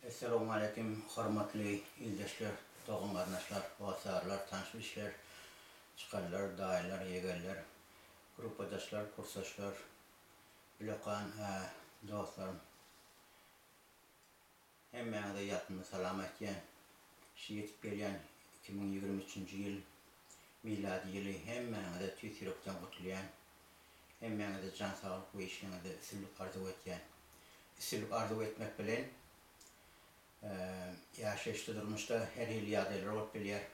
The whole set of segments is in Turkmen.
Essalawmaleýkim hormatly ildeşler, dogan garyndaşlar, hossarlar, tanyş bilişler, çykanlar, daýylar, ýegenler, gruppadaşlar, kursdaşlar, bilokan dostlarym. Hemmäňize ýakymly salam aýtýan. Şu ýetip gelýän 2023-nji ýyl milady ýyly hemmäňize tüýs ýürekden gutlaýan. Hemmäňize jan saglyk we işleriňizde üstünlik arzuw etýän. Üstünlik arzuw etmek bilen ýaşaýyşda durmuşda her hili ýagdaýlar bolup bilýär.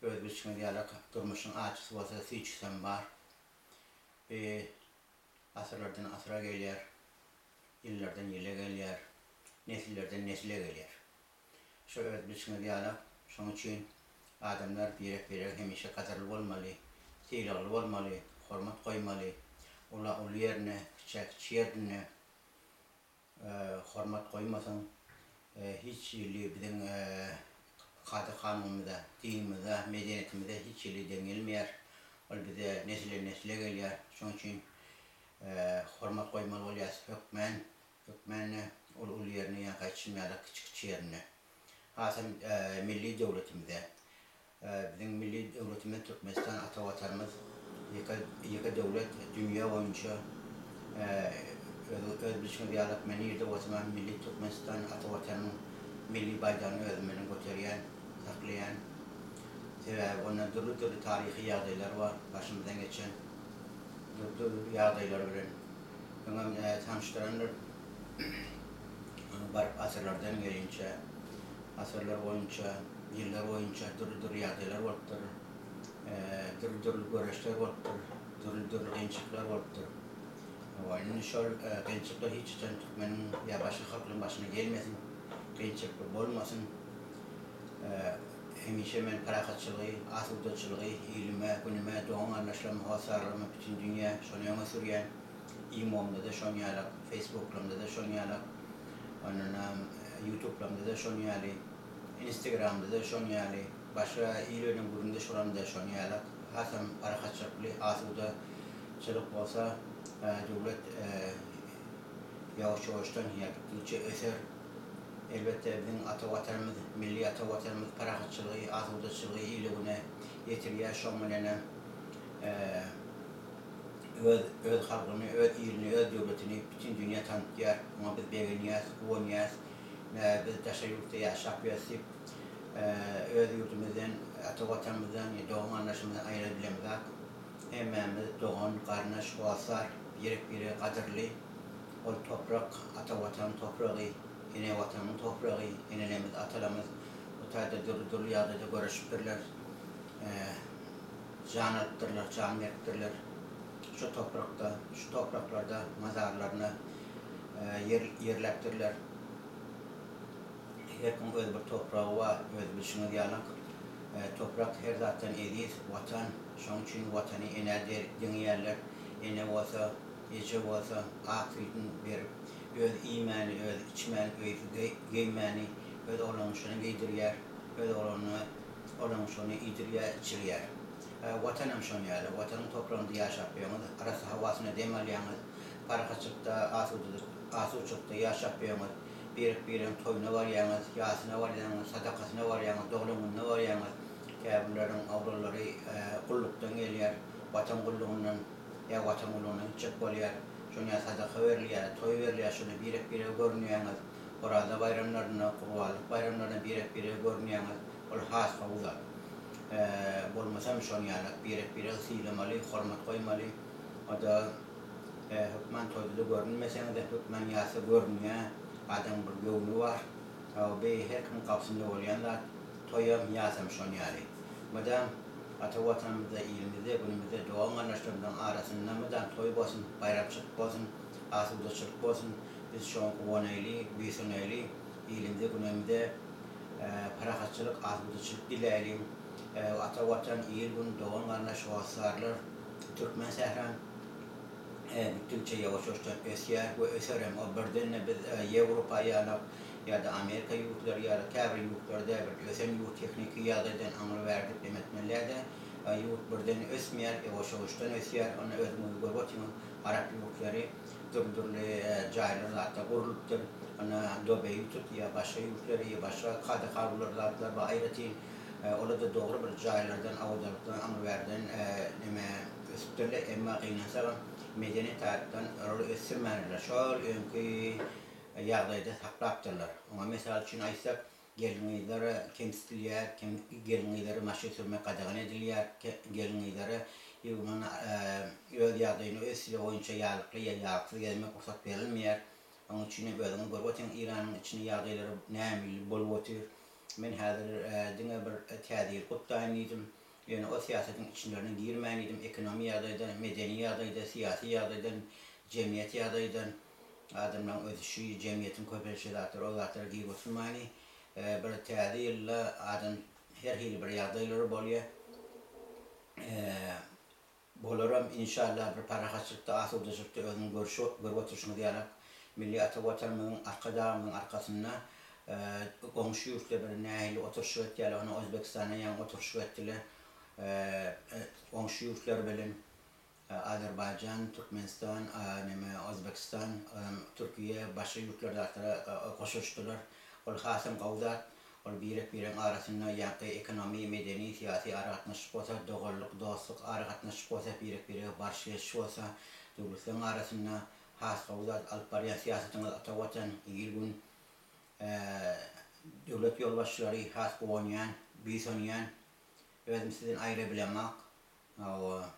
Öz bilşiňiz ýaly durmuşyň ajysy bolsa süýjüsem bar. Bu asyrlardan asyra gelýär. Ýyllardan ýyla gelýär, nesillerden nesile gelýär. Şo öz bilşiňiz ýaly, şoň üçin adamlar birek-birege hemişe gadyrly bolmaly, sylagly bolmaly, hormat goýmaly, ula uly ýerine, kiçä kiçi ýerinde hormat goýmasaň, hiç hili biziň kada-kanunymyza, dinimize, medeniýetimize hiç hili deň gelmeýär. Ol bize nesilden-nesile gelýär. Şoň üçin Hormat goýmaly bolýas hökmän, hökmände uly uly ýerine ýa gaýtşym ýaly kiçi kiçi ýerine. Hasam milli döwletimize. Biziň milli döwletimiz Türkmenistan ata watanymyz ýeke ýeke döwlet dünýä boýunça öz öz bilşiňiz ýaly men nirde bolsamam milli Türkmenistan ata watanymyň milli baýdagyny özüm bilen göterýän, saklaýan. Sebäbi onda dürli dürli taryhy ýagdaýlar bar başymyzdan geçen. Dürli ýagdaýlar bilen öňem tanyşdyrandyr. Baryp asyrlardan gelinçä, asyrlar boýunça, ýyllar boýunça dürli-dürli ýagdaýlar bolupdyr. Dürli-dürli göreşler bolupdyr, dürli-dürli kynçylyklar bolupdyr. Indi şol kynçylyklar hiç haçan türkmeniň ýa başga halklaryň başyna gelmesin, kynçylykly bolmasyn. Hemişe men parahatçylygy, asudaçylygy ilime, günüme, dogan-garyndaşlaryma, hossarlaryma, bütin dünýä şony öňe sürýän. Imo-mda-da şon ýalak, Facebooklarymda-da şon ýalak, ondanam Youtube-larymda-da şon ýaly, Instagram-da-da şon ýaly, başga il bilen gürrüňdeş bolamda şon ýalak. Hasam parahatçylykly, asudaçylyk bolsa, döwlet ýawaş-ýuwaşdan ýa gitdigiçe öser. Elbetde, biziň ata Watanymyz, milli ata Watanymyz parahatçylygy, asudaçylygy ile-güne ýetirýär. Şoň bilenem öz öz halkyny, öz ilini, öz döwletini bütin dünýä tanytýar. Muňa biz begenýäs, guwanýas. Biz daşary ýurtda ýaşap ýörüs diýip, öz ýurdumyzdan, ata Watanymyzdan, dogan-garyndaşymyzdan aýra bilemizok. Hemmämiz dogan, garyndaş, hossar, birek-birege gadyrly. Ol toprak, ata Watanyň topragy, ene Watanyň topragy, enelerimiz, atalarymyz bu taýda dürli-dürli ýagdaýda göreşipdirler, jan alypdyrlar, jan beripdirler. Şu toprakda, şu topraklarda mazarlaryna ýer ýerläpdirler. Her kimiň öz bir topragy bar, öz bilşiňiz ýalyk. Toprak her zatdan eziz, Watan. Şonuň üçin Watany enä deňeýärler. Ene bolsa Eje bolsa ak süýdüni berip, özi iýmäni, özi içmäni, öýsi geýmäni öz oglanyna şony geýdirýär, öz oglanyna olaň şony iýdirýär, içirýär. Watanam şon ýaly. Watanyň topragynda ýaşap ýöňüz, arassa hawasyna dem alýaňyz, parahatçylykda, asudaçylykda ýaşap ýöňüz, birek-biregiň toýuna barýaňyz, ýasyna barýaňyz, sadakasyna barýaňyz, doglan gününe barýaňyz. Käbirleriň oglanlary gullukdan gelýär, Watan gullugyndan. Ýa Watan gullugyna gitjek bolýar. Şonda ýa sadaka berilýär, toý berilýär, şonda birek-birege görünýäňiz. Oraza baýramlarynda, Gurbanlyk baýramlarynda birek-birege görünýäňiz. Ol has gowy zat. Bolmasam şon ýaly birek-biregi sylamaly, hormat goýmaly. O-da hökman toýda-da görünmeseňiz-de, hökman ýasda görünýär. Adamyň bir göwni bar. Bi her kimiň gapysynda bolýan zat. Toýam, ýasam şon ýaly. Mydam Ata Watanymyzda, ilimizde, günümizde dogan-garyndaşlarymyzyň arasynda mydam toý bolsun, baýramçylyk bolsun, asudaçylyk bolsun. Biz şoňa guwanaýly, buýsanaýly, ilimize, günemize parahatçylyk, asudaçylyk diläýliň. Ata Watan, il-gün, dogan-garyndaş, hossarlar, türkmen sähram gitdigiçe ýawaş-ýuwaşdan ösýär we öser hem. O birden-de biz Ýewropa ýalak, ýa-da Amerika ýurtlary ýaly käbir ýurtlarda bir ösen ýurt tehniki ýagdaýdan aňry bäri diýip em etmeliä-de, ýurt birden ösmeýär, ýuwaş-ýuwaşdan ösýär. Onda özüňiz görüp otyňyz, arap ýurtlary dürli-dürli jaýlar zatlar gurlupdyr. Ynha Dobeýi tut ýa başga ýurtlary ýa başga kada-kanunlar zatlar bar aýratyn. Olar-da dogry bir jaýlardan, awadalykdan, aňry-bärden neme ösüpdirler. Emma gynansagam medeni taýdan olary ösdürmändirler. Şol öňki ýagdaýda saklapdyrlar. Oňa mysal üçin aýtsak, gelin-gyzlar kemsidilýär, gelin-gyzlara maşyn sürmek gadagan edilýär, gelin-gyzlara öz ýagdaýyny öz isleg boýunça ýarlykly ýa ýarlyksyz gezmek rugsat berilmeýär. Onuň üçin hem özüňiz görüp otyň Iranyň içinde ýagdaýlary nähili bolup otyr. Men häzir diňe bir täze ýyl gutlaýyn diýdim. Ýöne o syýasatyň içinlerine girmäýin diýdim. Ekonomi ýagdaýdan, medeni ýagdaýda, syýasy ýagdaýdan, jemgyýet ýagdaýdan, adamlaryň ösüşi, jemgyýetiň köpelişi zatlar o zatlara girip oturmaýyn. Bir täze ýylda adam her hili bir ýagdaýlary bolýar. Bolaram inşallah bir parahatçylykda asudajykda özüň görşi görüp oturşyňyz ýalak milli ata watanymyzyň arkadagymyzyň arkasynda goňşy ýurtlar bir nähili oturşyk etýärler ony Özbekistanda ýaňy oturşyk etdiler goňşy ýurtlar bilen Azerbaýjan Türkmenistan neme Özbekistan Türkiýe başga ýurtlar zatlara goşulyşdylar ol hasam gowy zat Ol birek-biregiň arasynda ýaňky ekonomi, medeni, syýasy aragatnaşyk bolsa, doganlyk, dostluk aragatnaşyk bolsa, birek-birege baryş-geliş bolsa, döwletleriň arasynda has gowy zat alyp barýan syýasatyňyz ata Watan, il-gün, döwlet ýolbaşçylary has guwanýan, buýsanýan. Özüm sizden aýra bilemok. Hawa.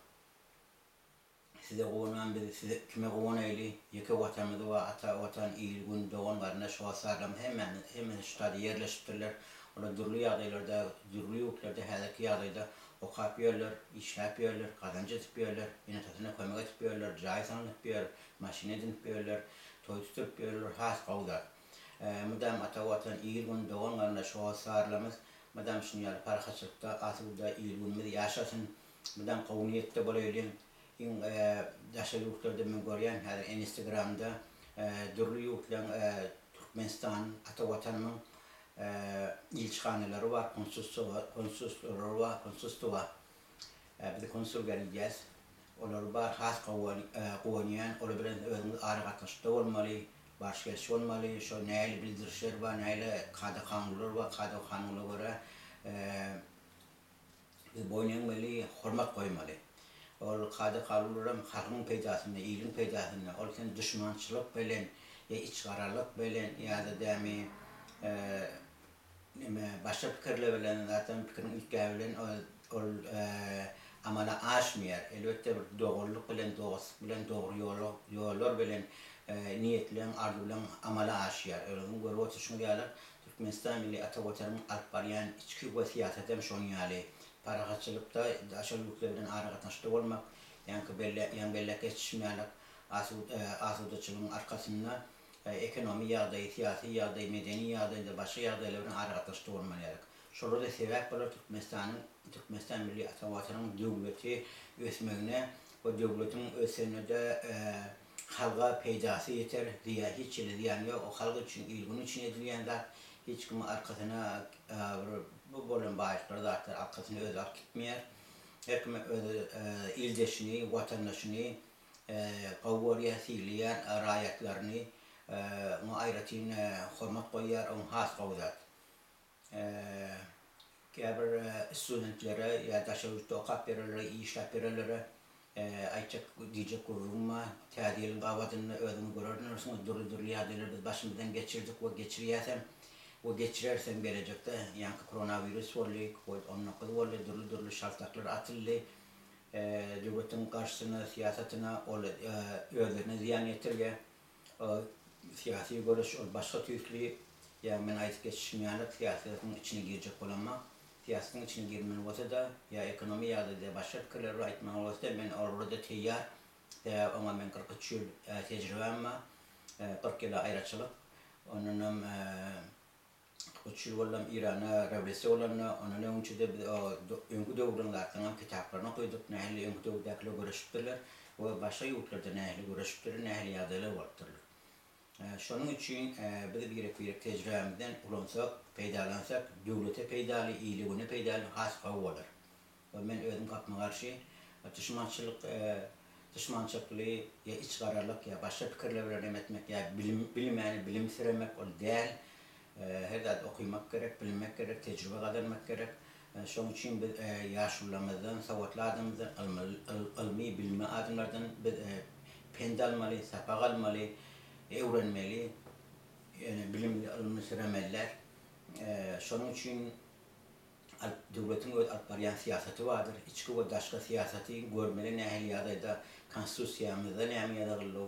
Size guwanman biz size kime guwanaýly ýeke watanymyz bar ata watan il gün dogan garyndaş hossarlarymyz hemmämiz hemmesi şu taýda ýerleşipdirler olar dürli ýagdaýlarda dürli ýurtlarda häzirki ýagdaýda okap ýörler işläp ýörler gazanç edip ýörler ene atasyna kömek edip ýörler jaý salnyp ýör maşyn edinip ýörler toý tutup ýörler has gowy zat mydam ata watan il gün dogan garyndaş hossarlarymyz mydam şuny ýaly parahatçylykda asuda il günümiz ýaşasyn Mydam gowy niýetde bolaýlyň. Iň daşary ýurtlarda men görýän häzir Instagramda dürli ýurtlaryň Türkmenistan ata watanymyň ilçihanalary bar, konsulstwalary bar, konsulstwa. Biz konsulga diýýäs. Olar bar has gowy guwanýan. Olar bilen özüňiz aragatnaşykda bolmaly, baryş-geliş bolmaly. Şo nähili bildirişler bar, nähili kada-kanunlar bar, kada-kanuna görä Biz boýun egmeli, hormat goýmaly. Ol kada-kanunlaram halkyň peýdasyna, iliň peýdasyna. Ol sen duşmançylyk bilen ýa içgaralyk bilen ýa-da dämi neme başga pikirler bilen zaten pikiriň üýtgäbi bilen ol amala aşmaýar. Elbetde bir doganlyk bilen, dostluk bilen, dogry ýola ýollar bilen niýetleň, arzuwlaň amala aşýar. Özüňiz görüp oturyşyňyz ýaly Türkmenistan milli ata Watanymyň alyp barýan içki we syýasaty hem şonuň ýaly. Parahatçylykda daşary ýurtlar bilen aragatnaşykda bolmak, ýaňky belle ýaňy belläp geçişim ýaly asudaçylygyň arkasynda ekonomi ýagdaýy, syýasy ýagdaý, medeni ýagdaýda başga ýagdaýlar bilen aragatnaşykda bolmaly ýalyk. Şolar-da sebäp bolar Türkmenistanyň Türkmenistan milli ata Watanyň döwleti ösmegine we döwletiň ösende-de Halga peýdasy ýeter, zyýa hiç hili zyýany ýok, o halk üçin, il-gün üçin edilýän zat, hiç kimiň arkasyna bir bu bolan baýlyklar zatlar arkasyna özi alyp gitmeýär. Her kim öz ildeşini, watandaşyny gowy görýär, sylaýar, raýatlaryny oňa aýratyn hormat goýýar, oň has gowy zat. Käbir studentlere ýa daşary ýurtda okap ýörenlere, işläp ýörenlere aýtjak, diýjek gürrüňim bar. Täze ýylyň gabadynda özüňiz görersiňiz, dürli-dürli ýagdaýlary biz başymyzdan geçirdik we geçirýäsem we geçirerisem gelejekde. Ýaňky koronawirus boldy, kowid 19 boldy, dürli-dürli şaltaklar atyldy döwletiň garşysyna, syýasatyna, ol özlerine zyýan ýetirýär. Syýasy göreş ol başga tüýsli, ýa men aýdyp geçişim ýaly syýasatyň içine girjek bolamok. Syýasatyň içine girmeli bolsa-da, ýa ekonomiýa ýagdaýda başga pikirleri aýtmaly bolsa-da men olara-da teýýar. Sebäbi oňa men 43 ýyl tejribäm bar. 40 ýyl aýraçylyk. Ondanam Üç ýyl boldam Iranda rewolýusiýa bolanda, ondan öňçe-de biz o öňki döwrüň zatlaryňam kitaplaryny okydyk, nähili öňki döwürdäkiler göreşipdirler we başga ýurtlarda nähili göreşipdirler, nähili ýagdaýlar bolupdyrlar. Şonuň üçin biz birek-birek tejribämizden ulansak, peýdalansak, döwlete peýdaly, ile-güne peýdaly has gowy bolar. We men özüm gapma-garşy duşmançylyk. Duşmançylykly ýa içgaralyk ýa başga pikirler bilen hem etmek ýa bilim bilmäni bilimsiremek ol däl. Her zat okymak gerek, bilmek gerek, tejribe gazanmak gerek. Şoň üçin biz ýaşulularymyzdan, sowatly adamymyzdan, ylmy, bilimli adamlardan biz pent almaly, sapak almaly, öwrenmeli, ýöne bilimli, ylymly süremeliler. Şonuň üçin döwletiň öz alyp barýan syýasaty bardyr. Içki we daşky syýasaty görmeli nähili ýagdaýda, konstitusiýamyzda näme ýazygyldy,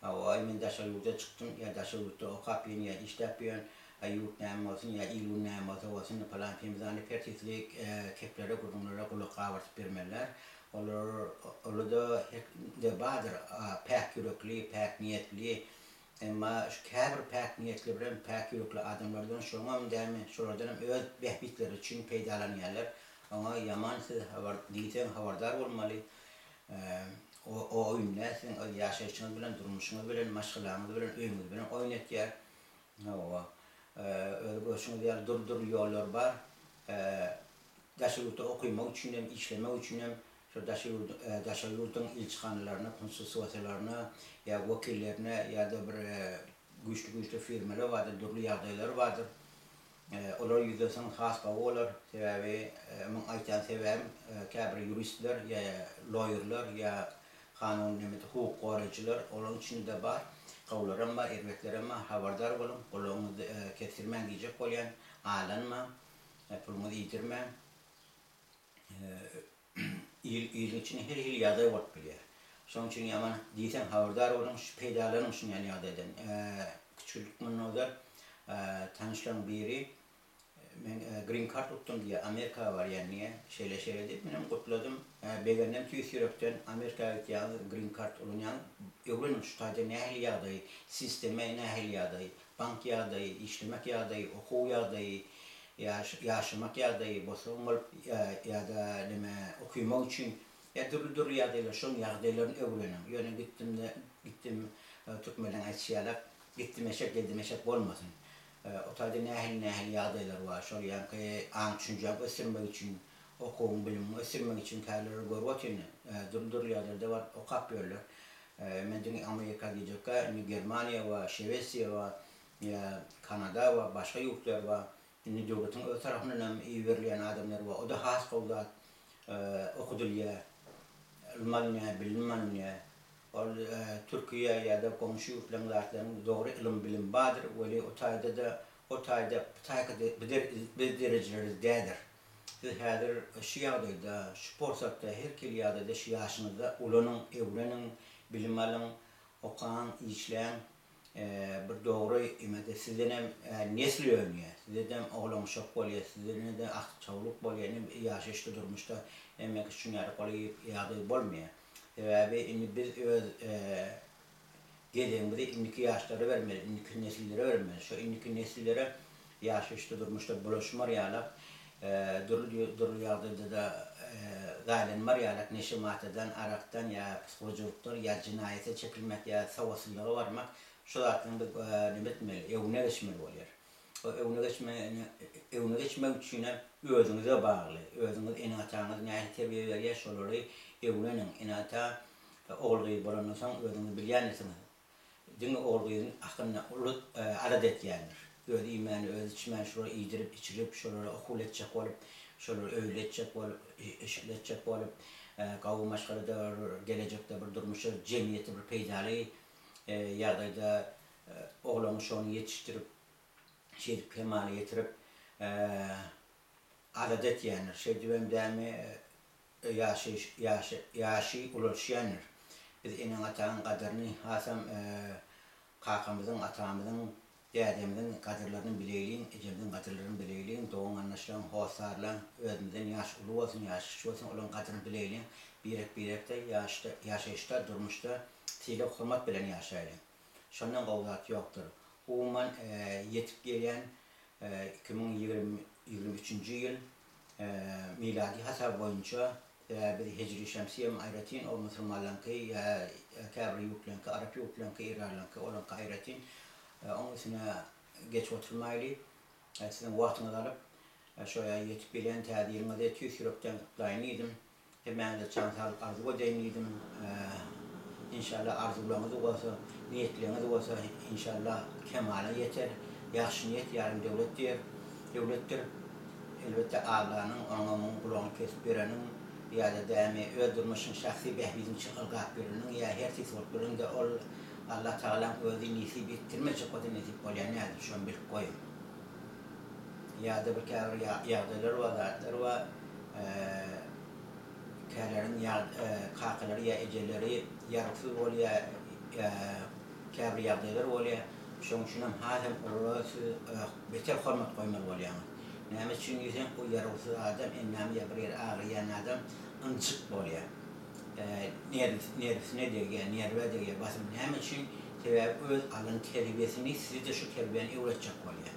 Hawa, men daşary ýurda çykdym, ýa daşary ýurtda okap ýörün, ýa işläp ýörün, a ýurt näme bolsun, ýa il-gün näme bolsa bolsun, pylan pemzany pertisli keplere, gürrüňlere gulak gabartyp bermeliler. Olar, olarda de bardyr, päk ýürekli, päk niýetli, emma şu käbir päk niýetli bilen päk ýürekli adamlardan şoňam dämi, şolardanam öz bähbitleri üçin peýdalanýarlar. Oňa ýaman siz habar, diýseň habardar bolmaly. O oýun däl, siziň öz ýaşaýşyňyz bilen, durmuşyňyz bilen, maşgalaňyz bilen, öýüňiz bilen oýun etýär. Hawa. Öz görşüňiz ýaly dürli-dürli ýollar bar. Daşary ýurtda okymak üçin hem, işlemek üçin hem şol daşary ýurt daşary ýurduň ilçihanalaryna, konsulstwosalaryna ýa wekillerine ýa-da bir güýçli-güýçli firmalar bardyr, dürli ýagdaýlar bardyr. Olara ýüzlenseň has gowy bolar. Sebäbi muň aýtýan sebäbim käbir ýuristler ýa loýerler ýa kanun nemede hukuk goraýjylar olaryň içinde bar. Gowularam bar, erbetlerem bar. Habardar boluň, gulagyňyzy kesdirmäň diýjek bolýan. Aldanmaň, puluňyzy iýdirmäň. Il iliň içinde her hili ýagdaý bolup bilýär. Şonuň üçin ýaman diýseň habardar boluň, şu peýdalanyň şuny ýaly ýagdaýdan. Kiçilik mundan ozal tanyşlaryň biri men green card utdum diýýär, Amerika barýan diýýär. Şeýle şeýle diýip menem gutladym. Begendim tüýs ýürekden Amerika gitýäňiz green card ulanýaňyz. Öwreniň şu taýda nähili ýagdaý, sistema nähili ýagdaý. Bank ýagdaýy, işlemek ýagdaýy, okuw ýagdaýy, ýaşamak ýagdaýy, bosgun bolup ýa-da neme okymak üçin ýa dürli-dürli ýagdaýlar, şoň ýagdaýlaryny öwreniň. Ýöne gitdim-de, gitdim, türkmenleň aýdyşy ýalak, gitdim eşek, geldim eşek bolmasyn. O taýda nähili-nähili ýagdaýlar bar, şol ýaňky aň-düşünjäňi ösdürmek üçin, okuwyň, bilimiňi ösdürmek üçin käbirleri görüp otyryn, dürli-dürli ýerlerde baryp okap ýörler. Men diňe Amerika diýjekkä, indi Germaniýa bar, Şwesiýa bar, ýa Kanada bar, başga ýurtlar bar. Indi döwletiň öz tarapyndan hem iberilýän adamlar bar. O-da has gowy zat. Okudylýar, ylym alynýar, bilim alynýar. Ol Türkiýe ýa-da goňşy ýurtlaryň zatlarynyň dogry ylym-bilim bardyr, weli o taýda-da, o taýda bu taýky biz derejeleri däldir. Siz häzir şu ýagdaýda, şu pursatda, her hili ýagdaýda şu ýaşyňyzda ulanyň, öwreniň, bilim alyň, okaň, işläň. Bir dogry imede sizdenem nesl önýär, sizedem oglan-uşak bolýar, sizden-de agtyk-çowluk bolýar. Indi ýaşaýyşda, durmuşda hemmeki şuň ýaly goly ýagdaý bolmaýar. Sebäbi indi biz öz Gezegimizi indiki ýaşlara bermeli, indiki nesillere bermeli. Şo indiki nesillere ýaşaýyşda, durmuşda bulaşmar ýalak, dürli dürli ýagdaýda-da zaýalanmar ýalak, neşe maddadan, arakdan ýa psihojylykdan ýa jenaýata çekilmek ýa sowatsyzlyga barmak, şo zatlaryň biz neme etmeli, öňüne geçmeli bolýar. O öňüne geçme öňüne geçmek üçinem özüňize bagly. Özüňiz ene-ataňyz nähili terbiýe berýär, şolary öwreniň. Ene-ata Ogul-gyz bolandan soň özüňiz bilýändirsiňiz, diňe ogul-gyzyň hakynda uly alada etýändir. Özi iýmäni, özi içmäni şolara iýdirip, içirip, şolara okuwly etjek bolup, şolary öýli etjek bolup, işikli etjek bolup, gawy maşgalada bir gelejekde bir durmuşa, jemgyýete bir peýdaly ýagdaýda oglan-uşagyny ýetişdirip, şeýdip kemala getirip, alada etýändir. Şeýdibem dämi Ýaşaýyş, ýaşy, ýaşy ulalşýandyr. Biz eneň-ataň gadyryny, hasam kakamyzyň, atamyzyň, dädemiziň gadyrlaryny bileýliň, ejemiziň gadyrlaryny bileýliň, dogan-garyndaşlaryň, hossarlaryň, özümizden ýaşy uly bolsun, ýaşy kiçi bolsun, olaryň gadyryny bileýliň, birek-birekde ýaşda, ýaşaýyşda, durmuşda sylag-hormat bilen ýaşaýlyň. Şondan gowy zat ýokdur. Umuman, ýetip gelýän 2020, 23-nji ýyl Milady hasaby boýunça, sebäbi biz hijri şemsi hem aýratyn, ol musulmanlaryňky ýa käbir ýurtlaryňky, arap ýurtlaryňky, eýranlaryňky, olaryňky aýratyn. Oň üstüne geçip oturmaýly. Siziň wagtyňyzy alyp, şo ýetip gelýän täze ýylyňyzy tüýs ýürekden gutlaýyn diýdim. Hemmäňize jan saglyk arzuw edeýin diýdim. Inşallah arzuwlaryňyz bolsa, niýetleriňiz bolsa inşallah kemala ýeter. Ýagşy niýet ýarym döwlet diýer, döwletdir. Elbetde Allanyň oňa muň gulagyny kesip bereniň ýa-da dämi öz durmuşyň şahsy bähbidiň üçin ylgap ýöreniň ýa her tüýs bolup durende ol Allah Tagalaň özi nesip etdirmejek bolsa nesip bolýan däldir şony bilip goýuň. Ýa-da bir käbir ýagdaýlar bar zatlar bar käleriň ýa kakalary ýa ejeleri ýaragsyz bolýar käbir ýagdaýlar bolýar şoň üçinem hasam olara siz beter hormat goýmaly bolýaňyz. Näme üçin diýseň, o ýarawsyz adam, endamy ýa bir ýeri agyrýan adam ynjyk bolýar. Nerwisine degýär, nerwe degýär basym. Näme üçin? Sebäbi öz alan terbiýesini size-de şu terbiýäni öwretjek bolýar.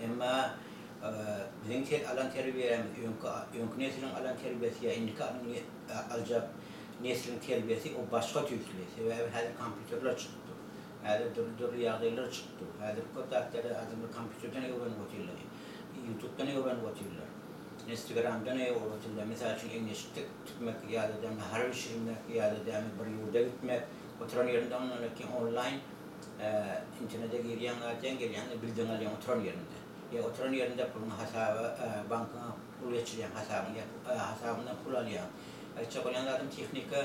Emma biziň alan terbiýämiz, öňki öňki nesliň alan terbiýesi ýa indiki aljak nesliň terbiýesi o başga tüýsli. Sebäbi häzir kompýuterler çykypdyr. Häzir dürli-dürli ýagdaýlar çykyp dur. Häzir köp zatlary adamlar kompýuterden öwrenip otyrlar. Ýutubdan öwrenip otyrlar. Instagramdan öwrenip otyrlar. Mysal üçin, egin-eşik tikmek ýa-da nahar bişirmek ýa-da bir ýurda gitmek. Oturan ýerinde ondan ötýän onlaýn internete girýäň zatýaň gelýäň-de bildigiňi alýaň oturan ýerinde. Ýa oturan ýerinde puluňy hasaba bankyňa pul geçirýäň hasabyňy ýa hasabyňdan pul alýaň. Aýtjak bolýan zadym tehnika,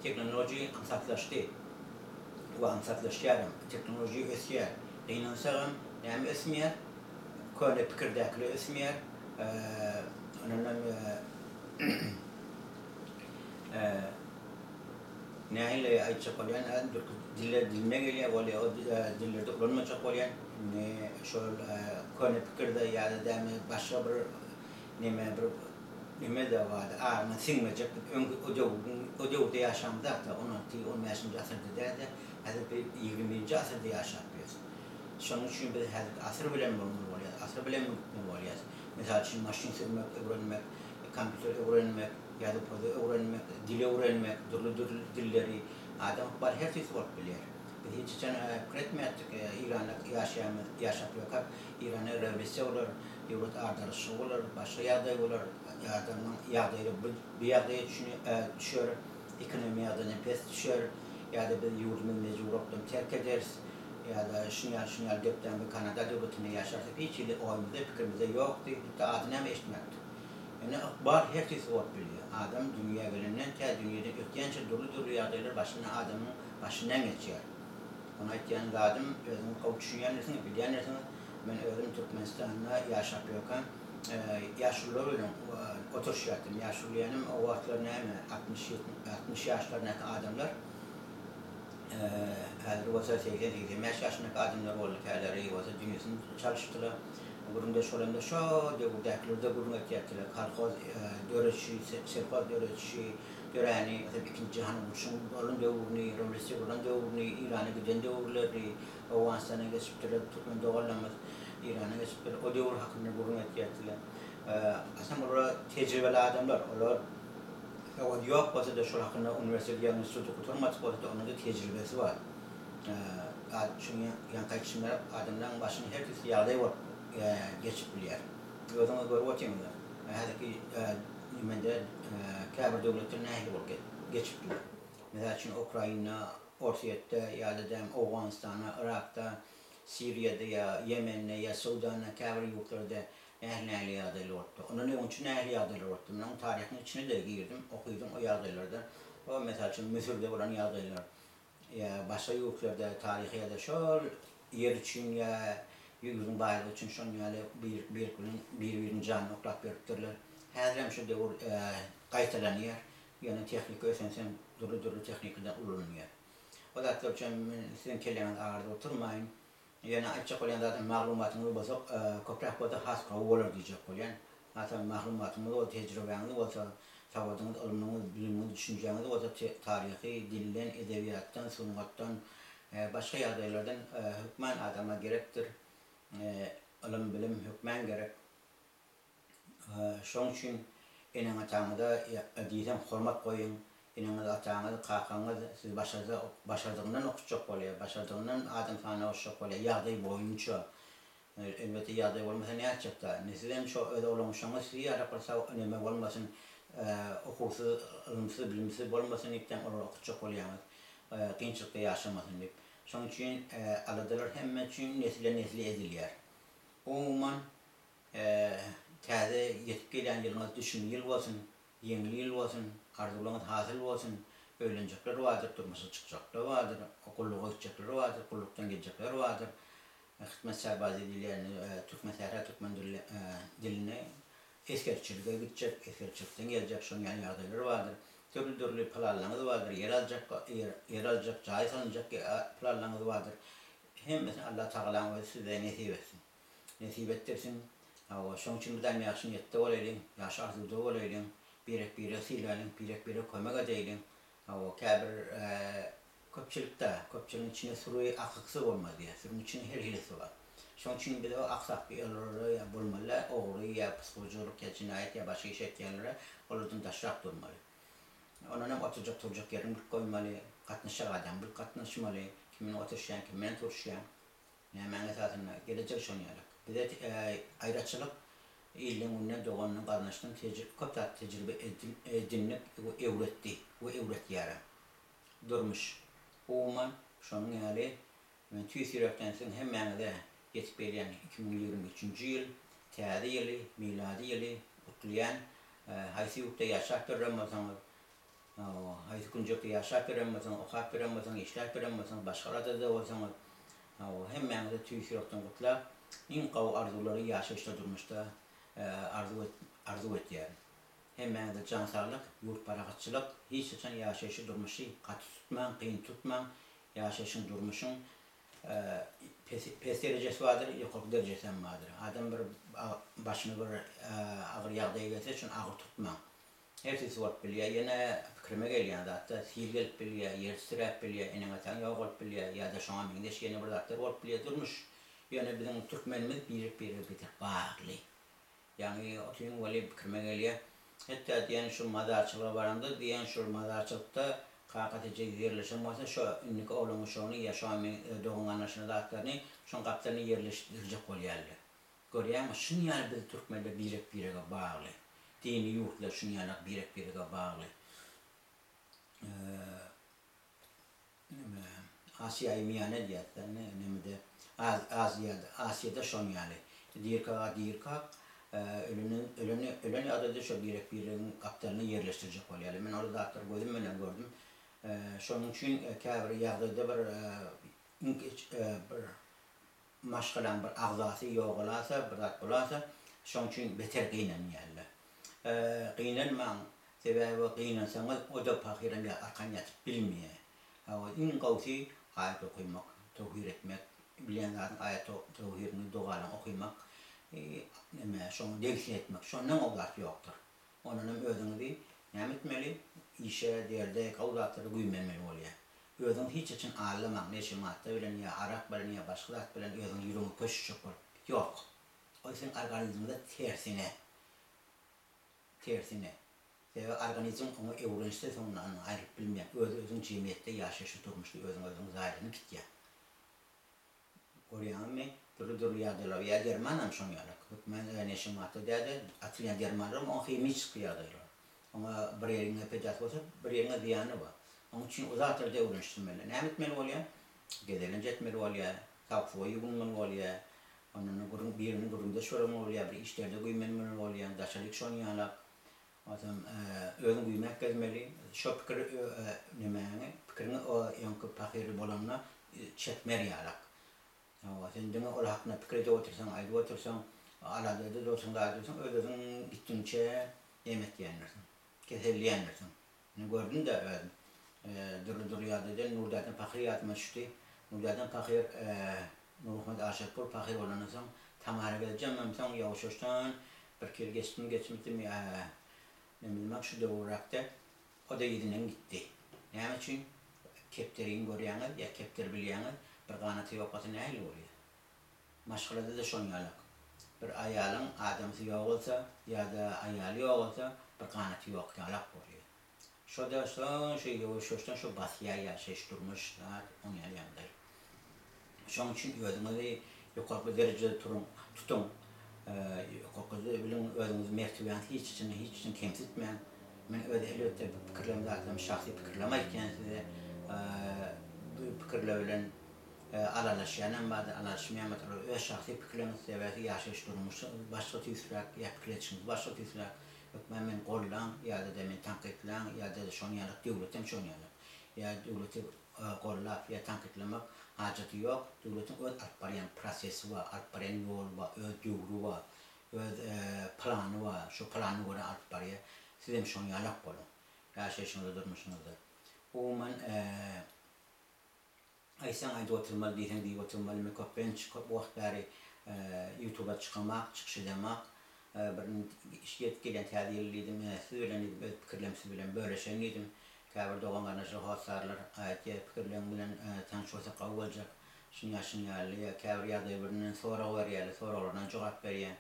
tehnologiýa aňsatlaşdy. we aňsatlaşýaram. Tehnologiýa ösýär. Gynansagam näme ösmeýär? Köne pikirdäkiler ösmeýär. Ondanam nähili aýtjak bolýan, diller dilime gelýär, bolýar, o dillerde ulanmajak bolýan. Indi şol köne pikirde ýa-da dämi başga bir neme bir neme-de bardy, aňyna siňmejek öňki o döwrüň, o döwürde ýaşamyzak-da, on alty, on bäşinji asyrda däl-de, häzir biz ýigrimi birinji asyrda ýaşap ýörüs. Şonuň üçin biz häzirki asyr bilen bolmaly bolýas, asyr bilen gitmeli bolýas. Mysal üçin, maşyn sürmek öwrenmek, kompýuter öwrenmek, ýazuw-pozuw öwrenmek, dil öwrenmek, dürli-dürli dilleri, adam ykbaly her tüýsli bolup bilýär. Biz hiç haçan pikir etmeýärdik, Eýranda ýaşaýamyz, ýaşap ýörkäk, Eýranda rewolýusiýa bolar, döwlet agdarylyşygy bolar, başga ýagdaý bolar, adamyň ýagdaýy bu ýagdaýa düşer, ekonomiýa ýagdaýyndan pes düşer, ýa-da biz ýurdumyzy mejburlykdan terk ederis, ýa-da şuny ýaly, şuny ýaly depden bir Kanada döwletinde ýaşarys diýip hiç hili oýumyzda, pikirimizde ýokdy, hatda adyny hem eşitmändik. Ýöne ykbal her tüýsli bolup bilýär. Adam dünýä gelenden tä dünýeden ötýänçä dürli-dürli ýagdaýlar başyndan adamyň başyndan geçýär. Ony aýtýan zadym özüňiz gowy düşünýändirsiňiz, bilýändirsiňiz. Men özüm Türkmenistanda ýaşap ýörkäm, ýaşulular bilen oturyşýardym. Ýaşuly diýenim o wagtlar näme, 60, 60 ýaşlaryndaky adamlar. Häzir bolsa 80, 85 ýaşyndaky adamlar boldy, käleri bolsa dünýesini çalyşdylar. Gürrüňdeş bolanda şo döwürdäkiler-de gürrüň etýärdiler. Kolhoz döredişi, selhoz döredişi, döräni, meselem, Ikinji jahan urşunyň bolan döwrüni, rewolýusiýa bolan döwrüni, Eýrana giden döwürlerini, Owganystana geçipdirler, türkmen doganlarymyz Eýrana geçipdir, o döwür hakynda gürrüň etýärdiler. Aslynda olar tejribeli adamlar, olar sowady ýok bolsa-da şol hakynda uniwersitet ýa instituty gutarmadyk bolsa-da onda-da tejribesi bar. Şuny ýaňky aýdyşym ýaly adamlaryň başyna her tüýsli ýagdaý bolup geçip bilýär. Özüňiz görüp otyňyz, häzirki nemede käbir döwletler nähili bolup geçip dur. Mysal üçin Ukraina, Orsýetde ýa-da däm Owganystanda, Yrakda, Siriýada ýa Ýemende ýa Sudanda käbir ýurtlarda nähili-nähili ýagdaýlar bolupdyr. Ondan öňünçi nähili ýagdaýlar bolupdyr. Men oň taryhynyň içine-de girdim, okydym o ýagdaýlarda. O mysal üçin Müsürde bolan ýagdaýlar ýa başga ýurtlarda taryhy ýa-da şol ýer üçin ýa ýurduň baýlygy üçin şonuň ýaly bir bilen bir-biriniň janyny oklap ýörüpdirler. Häzirem şu döwür gaýtalanýar. Ýöne tehnika ösensoň dürli-dürli tehnikadan ulanylýar. O zatlar üçin men siziň kelläňizi agyrdyp oturmaýyn. Ýöne aýtjak bolýan zadym maglumatyňyz bolsa köpräk bolsa has gowy bolar diýjek bolýan. Hasam maglumatyňyz bolsa, tejribäňiz bolsa, sowadyňyz, ylmyňyz, bilimiňiz, düşünjäňiz bolsa taryhy dilden, edebiýatdan, sungatdan, başga ýagdaýlardan hökman adama gerekdir. Ylym, bilim hökmän gerek. Şoň üçin eneň-ataňyza diýseň hormat goýuň. Eneňiz-ataňyz, kakaňyz sizi başarsa, başardygyndan okutjak bolýar, başardygyndan adam sanyna goşjak bolýar, ýagdaý boýunça. Elbetde ýagdaý bolmasa nätjek-dä. Indi sizem şo öz oglan-uşagyňyz sizi ýaly bir sag neme bolmasyn, okuwsyz, ylymsyz, bilimsiz bolmasyn diýipdem olary okutjak bolýaňyz. kynçylykda ýaşamasyn diýip. Şonuň üçin aladalar hemme üçin nesilden-nesle edilýär. Umuman, täze ýetip gelýän ýylyňyz düşümli ýyl bolsun, ýeňil ýyl bolsun, arzuwlaryňyz hasyl bolsun, öýlenjekler bardyr, durmuşa çykjaklar bardyr, gulluga gitjekler bardyr, gullukdan geljekler bardyr. Hyzmat serbazy diýilýän türkmen sähra türkmen dilinde esgerçilige gitjek, esgerçilikden geljek şonuň ýaly ýagdaýlar bardyr. Dürli-dürli planlaryňyz bardyr, ýer aljak, ýer aljak, jaý salynjak planlaryňyz bardyr. Hemmesini Allah Tagalaň özi size nesip etsin. Nesip etdirsin. Hawa, şonuň üçin mydam ýagşy niýetde bolaýlyň, ýagşy arzuwda bolaýlyň, birek-biregi sylaýlyň, birek-birege kömek edeýliň. Hawa, käbir Köpçülik-dä, köpçüligiň içinde süri akyksyz bolmaz diýýär. Sürüň içinde her hilisi bar. Şonuň üçin biz o aksak olara ýa bolmaly däl, ogry ýa psihologiýa ýa jenaýat ýa başga iş etýänlere olardan daşrak durmaly. Ondan hem oturjak turjak ýeriňi bilip goýmaly, gatnaşjak adamyňy bilip gatnaşmaly, kim bilen oturyşýaň, kim bilen turuşýaň, nämäň esasynda, gelejek şonuň ýaly. Bize aýraçylyk ilden günden dogandan garyndaşdan köp zat tejribe edindik we öwretdi we öwretýärem. Durmuş. Umuman, şonuň ýaly, men tüýs ýürekden siziň hemmäňize ýetip gelýän 2023-nji ýyl, Täze ýyly, Milady ýyly gutlaýan. Haýsy ýurtda ýaşap ýören bolsaňyz, haýsy künjekde ýaşap ýören bolsaňyz, okap ýören bolsaňyz, işläp ýören bolsaňyz, başga adada bolsaňyz, hemmäňize tüýs ýürekden gutlap, iň gowy arzuwlary ýaşaýyşda, durmuşda arzuw etýärin. Hemmäňize jan saglyk, ýurt parahatçylyk, hiç haçan ýaşaýşy durmuşy gaty tutmaň, kyn tutmaň, ýaşaýşyň durmuşyň pes pes derejesi bardyr, ýokarky derejesi hem bardyr. Adam bir başyna bir agyr ýagdaý gelse şony agyr tutmaň. Hersisi bolup bilýär, ýene pikirime gelýän zatda sil gelip bilýär, ýer titräp bilýär, eneň-ataň ýogalyp bilýär ýa-da şoňa meňzeş ýene bir zatlar bolup bilýär durmuş. Ýöne biziň türkmenimiz birek-birege beter bagly. Ýaňy otyryn weli pikirime gelýä. Hetda diýen şu mazarçylyga baraňda diýen şul mazarçylykda kakasy eje ýerleşen bolsa şo indiki oglan uşagyny ýa şoňa meň dogan garyndaşyny zatlaryny şoň gapdalyna ýerleşdirjek bolýarlar. Görýäňmi şuny ýaly biz türkmenler birek birege bagly. Dini ýurtlar şuny ýalak birek birege bagly. Neme, Asiýaýy miýane diýýäs-dä, nemede, Aziýada, Asiýada şoň ýaly. Dirkaga dirkak, ölenden, öleni, ölen ýagdaýda şo birek-biregiň gapdalyna ýerleşdirjek bolýarlar. Men ol zatlary gözüm bilen gördüm. Şonuň üçin käbir ýagdaýda bir iň kiçi bir maşgalaň bir agzasy ýogalasa, bir zat bolasa, şoň üçin beter gynanýarlar. Gynanmaň, sebäbi gynansaňyz o-da pahyram ýa arkan ýatyp bilmeýär. Hawa, iň gowusy aýat okymak, töwhir etmek, bilýän zadyň aýat töwhirini, dogalaryny okymak, neme, şoňa degişli etmek. Şondan gowy zat ýokdur. Ondanam özüňizi näme etmeli, işe, derde, gowy zatlara güýmenmeli bolýar. Özüňizi hiç haçan aldamaň, neşe madda bilen ýa arak bilen ýa başga zat bilen özüňizi ýüregiňi köşeşjek bolup. Ýok. Ol seň organizmiňde tersine. Tersine. Sebäbi organizm oňa öwrenişse soňunda ondan aýrylyp bilmeýär. Öz-özüň jemgyýetde ýaşaýşy durmuşda özüň özüňi zaýalanyp gitýäň. Görýäňizmi, dürli-dürli ýagdaýlar ýa dermanam şoň ýaly. Hökmän neşe madda däl-de, atylýan dermanlaram oň himiçeski ýagdaýlar. Oňa bir ýeriňe peýdasy bolsa, bir ýeriňe zyýany bar. Oň üçin o zatlary-da öwrenişdirmeli. Näme etmeli bolýar? Gezelenç etmeli bolýar, sag-suwa ýuwunmaly bolýar. Ondan gürrüň, birine gürrüňdeş bolmaly bolýar, bir işlerde güýmenmeli bolýar, daşaryk şony ýalak. Onsoň özüň güýmäp gezmeli. Şo pikir nemäňi, pikiriňi o öňki pahyr bolanyna çekmer ýalak. Hawa, sen diňe ol hakynda pikir edip otursaň, aýdyp otursaň, alada edip otursaň, zat edip otursaň, öz-özüň gitdigiňçe neme etýändirsiň, keselleýändirsiň. Men gördüm-de özüm. Dürli-dürli ýagdaýda Nurdadan pahyr ýadyma düşdi. Nurdadan pahyr Nurmuhammet Aşyrpur pahyr bolandan soň Tamara gelejemem soň ýawaş-ýawaşdan birki ýyl geçdimi geçmedimi men bilmän şu döwürräkde o-da yzyndan gitdi. Näme üçin? Kepderini görýäňiz ýa kepderi bilýäňiz, bir ganaty ýok bolsa nähili bolýar? Maşgalada-da şoň ýalak. Bir aýalyň adamsy ýogalsa ýa-da aýaly ýogalsa bir ganaty ýok ýalak bolýar. Şo-da şo şo ýuwaş-ýuwaşdan şo basýar ýaşaýyş durmuş zat oň ýaly ýagdaý. Şoň üçin özüňizi ýokarky derejede turuň, tutuň. Ýokarky biliň özüňizi mertebäňizi hiç haçan hiç haçan kemsitmäň. Men öz elbetde bu pikirlerimi zatlarymy şahsy pikirlerimi aýtýan size. Bu pikirler bilen alalaşýanam bardyr, alalaşmaýanam bardyr. Olar öz şahsy pikirleriňiz, sebäbi ýaşaýyş durmuşy başga tüýsräk, ýa pikir edişiňiz başga tüýsräk. Hökman meni gollaň ýa-da-da meni tankytlaň ýa-da-da şonuň ýalak döwletem şonuň ýalak. Ýa döwleti gollap ýa tankytlamak hajaty ýok. Döwletiň öz alyp barýan prosesi bar, alyp barýan ýoly bar, öz döwri bar, öz plany bar. Şo plana görä alyp barýar. Sizem şonuň ýalak boluň. Ýaşaýşyňyzda, durmuşyňyzda. Umuman, aýtsaň aýdyp oturmaly, diýseň diýip oturmaly. Men köplenç, köp wagt bäri ýutuba çykamak, çykyş edemak. Bir ýetip gelýän täze ýyl diýdim, siz bilen diýdim, öz pikirlerimi siz bilen bölüşeýin diýdim. Käbir dogan-garyndaşlar, hossarlar aýtýar, pikirleriň bilen tanyş bolsak gowy boljak. Şuny ýa-şuny ýaly, ýa käbir ýagdaý birinden sorag berýärler, soraglaryna jogap berýän.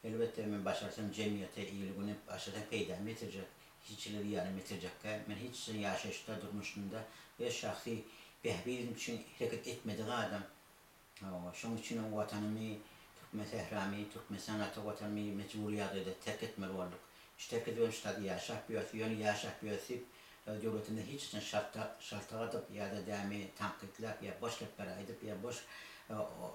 Elbetde, men başarsam jemgyýete, il-güne başga-da peýdamy ýetirjek, hiç hili zyýanym ýetirjekkä. Men hiç haçan ýaşaýyşda, durmuşymda öz şahsy bähbidim üçin hereket etmedik adam. Hawa, şonuň üçinem Watanymy, türkmen sähramy, Türkmenistan ata Watanymy mejbury ýagdaýda terk etmeli bolduk. Şu terk edibem şu taýda ýaşap ýörüs. Ýöne ýaşap ýörüs diýip, döwletimize hiç haçan şalta, şaltak atyp ýa-da dämi tankytlap ýa boş gepleri aýdyp ýa boş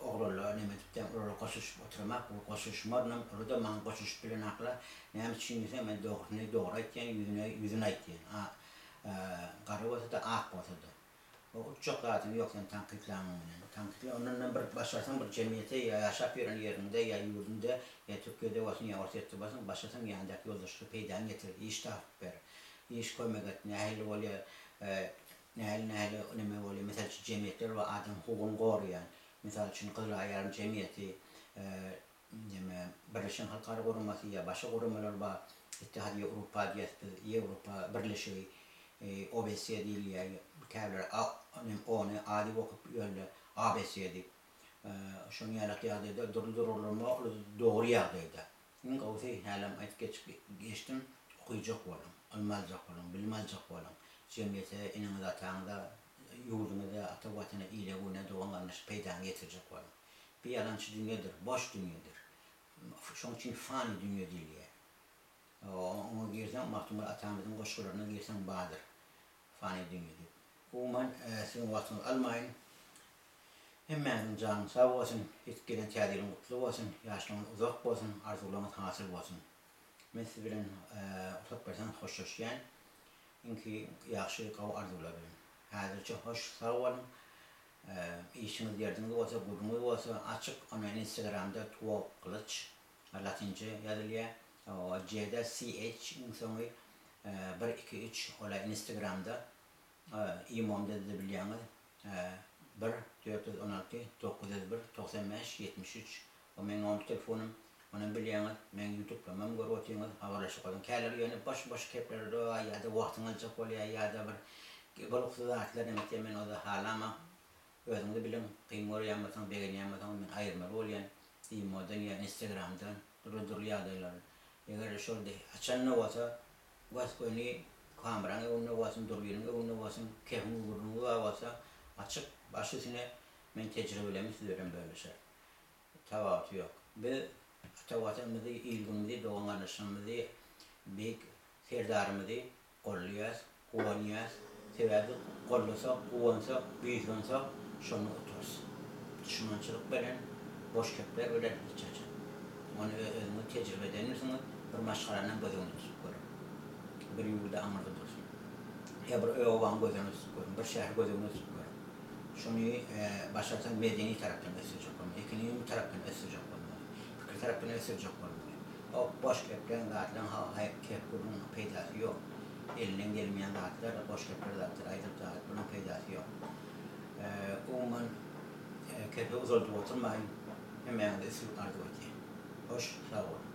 oglanlara neme edip dämi olara goşulyşyp oturamak, goşulyşmarynam, olar-da maňa goşulyşyp bilenaklar. Näme üçin diýseň, men dogrusyny dogry aýtýan, ýüzüne ýüzüni aýtýan. A gara bolsa-da, ak bolsa-da. O utjak zadyň ýok sen tankytlanyň bilen. Tankytla ondanam bir başarsaň bir jemgyýete ýa ýaşap ýören ýeriňde ýa ýurduňda ýa Türkiýede bolsun ýa Orsýetde bolsun başarsaň ýanyndaky ýoldaşlara peýdaňy ýetir, iş tapyp ber. Iş kömek et, nähili bolýar, nähili nähili neme bolýar, mysal üçin jemgyýetler bar adam hukugyny goraýan, mysal üçin Gyzyl Aý ýarym jemgyýeti, Neme, Birleşen Halkara Guramasy ýa başga guramalar bar, Ittihad Ýewropa diýýäs biz, Ýewropa Birleşigi, OBSE diýilýär, käbirleri A, nem, O-ny A diýip okyp ýörler, ABS diýip. Şonuň ýalak ýagdaýda dürli-dürli gurama, ol dogry ýagdaýda. Iň gowusy, hälem aýdyp geçip geçdim, okyjak boluň, ylym aljak boluň, bilim aljak boluň. Jemgyýete, eneňize-ataňyza, ýurduňyza, ata Watana, ile-güne, dogan-garyndaşa peýdaňy ýetirjek boluň. Bu ýalançy dünýedir, boş dünýedir. Şonuň üçin fany dünýe diýilýär. Oňa girseň, Magtymguly atamyzyň goşgularyna girseň bardyr, fany dünýe diýip. Umuman, siziň wagtyňyzy almaýyn. Hemmäňiziň janyňyz sag bolsun, ýetip gelen Täze ýylyň gutly bolsun, ýaşlygyňyz uzak bolsun, arzuwlaryňyz hasyl bolsun. Men siz bilen rugsat berseňiz hoşlaşýan. Iňki ýagşy, gowy arzuwlar bilen. Häzirçe hoş, sag boluň. Işiňiz derdiňiz bolsa gürrüňiz bolsa açyk ona instagramda tuwak gylyç latynça ýazylýa J-de CH iň soňy bir iki üç ola instagramda imomda da bilýäňiz bir 416 901 95 73 o meň nomer telefonym onam bilýäňiz meň ýutublarymam görüp otyňyz habarlaşyp otyň käler ýöne boş boş kepler ýa-da wagtyňy aljak bolýa ýa-da bir Bolgusyz zatlar näme etýär men oza halamak özüňiz biliň kyn görýän bolsaňyz begenýän bolsaňyz men aýyrmaly bolýan imodan ýa instagramdan dürli dürli ýagdaýlar eger şol haçanda bolsa gös göni kameraň öňünde bolsun durbiniň öňünde bolsun kefiň gürrüňi bar bolsa açyk baş üstüne men tejribelerimi siz bilen bölüşer tapawuty ýok biz ata watanymyzy il günümizi dogan garyndaşlarymyzy beýik serdarymyzy Gollaýas, guwanýas. Sebäbi gollasak, guwansak, buýsansak, şonda utarys. Duşmançylyk bilen, boş gepler bilen hiç haçan. Ony özüňiz tejribe edendirsiňiz, bir maşgalanam göz öňünde tutup görüň. Bir ýurdy aňyrda dursun. Ýa bir obany göz öňünde tutup görüň, bir şäheri göz öňünde tutup görüň. Şuny başarsaň medeni tarapdan ösdürjek bolmaly, ekonomik tarapdan ösdürjek bolmaly, pikir tarapdan ösdürjek bolmaly. O boş gepleň zatlaň haý kep gürrüň peýdasy ýok. Elinden gelmeýän zatlar boş gepler zatlar aýdyp zat bunuň peýdasy ýok. Umuman kepi uzaldyp oturmaýyn. Hemmäňize üstünlik arzuw edýän. Hoş sag boluň.